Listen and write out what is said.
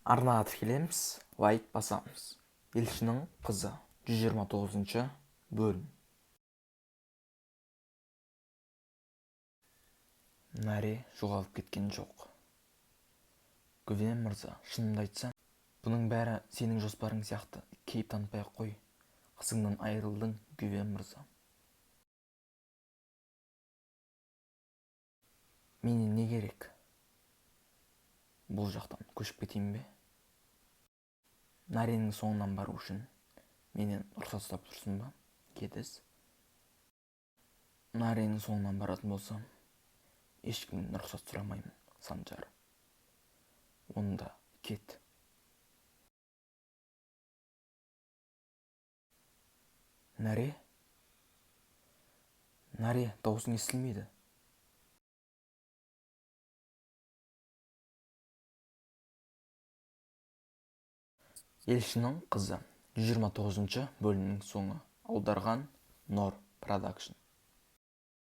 Арнаға тіркелеміз, лайк басамыз. Елшінің қызы, 129 бөлім. Наре жоғалып кеткен жоқ. Гүвен мырза, шынымды айтсам, бұның бәрі сенің жоспарың сияқты. Кейіп танытпай-ақ қой. Қызыңнан айырылдың, Гүвен мырза. Менен не керек? Бұл жақтан көшіп кетейін бе? Наренің соңынан бару үшін менен рұқсат сұрап тұрсың ба, Кетіс? Наренің соңынан баратын болсам, ешкімнен рұқсат сұрамаймын, Санжар. Онда кет. Наре? Наре, дауысың естілмейді. Елшінің қызы, 129 бөлімнің соңы. Аударған Нор Продакшн.